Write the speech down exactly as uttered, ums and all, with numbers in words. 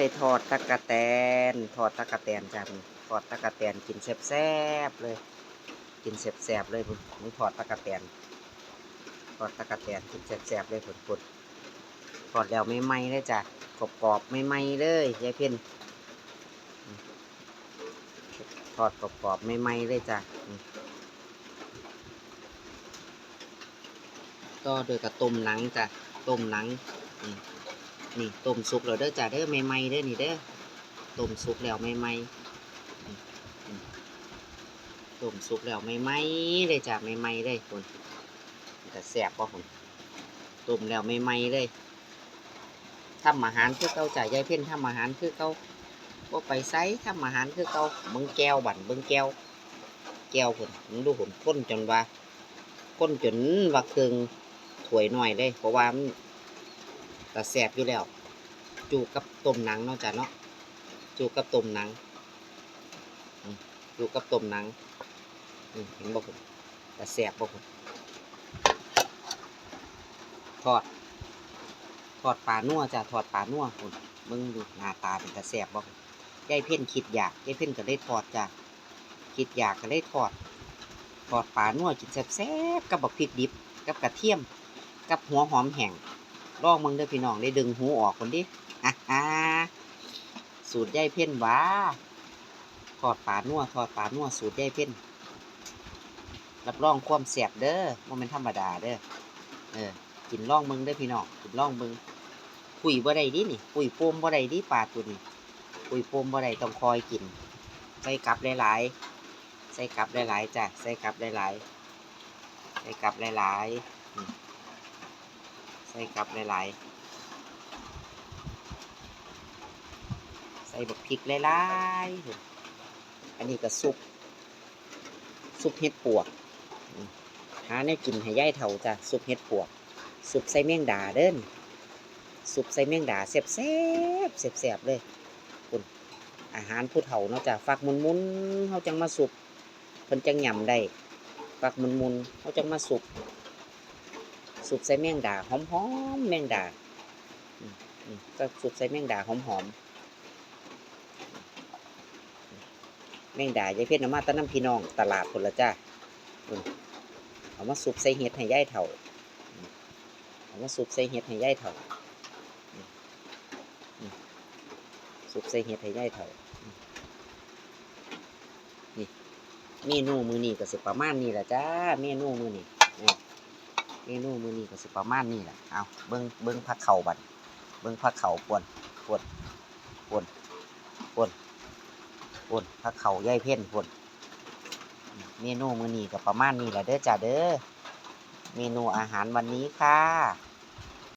ได้ทอดตั๊กแตน ทอดตั๊กแตนจ้ะ ทอดตั๊กแตนกินแซ่บๆเลย กินแซ่บๆเลย มึงทอดตั๊กแตน ทอดตั๊กแตนกินแซ่บๆเลย พุ่นๆ ทอดแล้วใหม่ๆเลยจ้ะ กรอบๆใหม่ๆเลย ยายเพ็ญ ทอดกรอบๆใหม่ๆเลยจ้ะ อืม ต่อด้วยกับต้มหนังจ้ะ ต้มหนัง อืม นี่ต้มสุกแล้วเด้อจ้ะเด้อ ใหม่ๆเด้อนี่เด้อ ต้มสุกแล้วใหม่ๆ อืม อืม ต้มสุกแล้วใหม่ๆเลยจ้ะ ใหม่ๆเลย พุ่น มันก็แซ่บบ่พุ่น ต้มแล้วใหม่ๆเลย ทำอาหารคือเก่าจ้ะ ยายเพ็ญทำอาหารคือเก่า บ่ไปไส ทำอาหารคือเก่า เบิ่งแก้วบัด เบิ่งแก้ว แก้วพุ่น มึงดูพุ่น คนจนว่า คนจนว่าเครื่องถ้วยน้อยเลย เพราะว่ามันตาแซ่บอยู่แล้ว จุกับต้มหนังเนาะจ้ะเนาะ จุกับต้มหนัง อืม จุกับต้มหนัง อืม เห็นบ่พุ่น ตาแซ่บบ่พุ่น ทอด ทอดปลานัวจ้ะ ทอดปลานัวพุ่น เบิ่งดูหน้าตาเป็นตาแซ่บบ่พุ่น ยายเพ็ญคิดอยาก ยายเพ็ญก็เลยทอดจ้ะ คิดอยากก็เลยทอด ทอดปลานัวกินแซ่บๆ กับบักพริกดิบ กับกระเทียม กับหัวหอมแห้ง ลองเบิ่งเด้อพี่น้อง ได้ดึงหูออกพุ่นเด้ สูตรยายเพ็ญหวา ทอดปลานัว ทอดปลานัว สูตรยายเพ็ญ รับรองความแซ่บเด้อ บ่แม่นธรรมดาเด้อ เออ กินลองเบิ่งเด้อพี่น้อง กินลองเบิ่ง ปุ้ยบ่ได้เด้นี่ ปุ้ยโป่มบ่ได้เด้ปลาตัวนี้ ปุ้ยโป่มบ่ได้ ต้องคอยกิน ใส่กับหลายๆ ใส่กับหลายๆจ้ะ ใส่กับหลายๆ ใส่กับหลายๆ อืม ใส่กับหลายๆ ใส่บักพริกหลายๆ อันนี้ก็ซุป ซุปเห็ดปวก อืม หาแนวกินให้ยายเฒ่าจ้ะ ซุปเห็ดปวก ซุปใส่แมงดาเด้อนี่ ซุปใส่แมงดาแซ่บๆ แซ่บๆเลย พุ่น อาหารผู้เฒ่าเนาะจ้ะ ฟักหมุนๆ เฮาจั่งมาซุป เพิ่นจั่งหยำได้ ฟักหมุนๆ เฮาจั่งมาซุป ซุปใส่แมงดา หอมๆ แมงดา อืม อืม ก็ซุปใส่แมงดาหอมๆ แมงดายายเพ็ญเอามาแต่นำพี่น้องตลาดพุ่นล่ะจ้า อืม เอามาซุปใส่เห็ดให้ยายเฒ่า อืม เอามาซุปใส่เห็ดให้ยายเฒ่า อืม อืม ซุปใส่เห็ดให้ยายเฒ่า อืม นี่ เมนูมื้อนี้ก็สิประมาณนี้ล่ะจ้า เมนูมื้อนี้ อืม เมนูมื้อนี้ก็สิประมาณนี้ล่ะ เอา เบิ่ง เบิ่งผักเข้าบัด เบิ่งผักเข้า ป่น ป่น ป่น ป่น ป่น ผักเข้ายายเพ็ญ ป่น เมนูมื้อนี้ก็ประมาณนี้ล่ะเด้อจ้าเด้อ เมนูอาหารวันนี้ค่ะ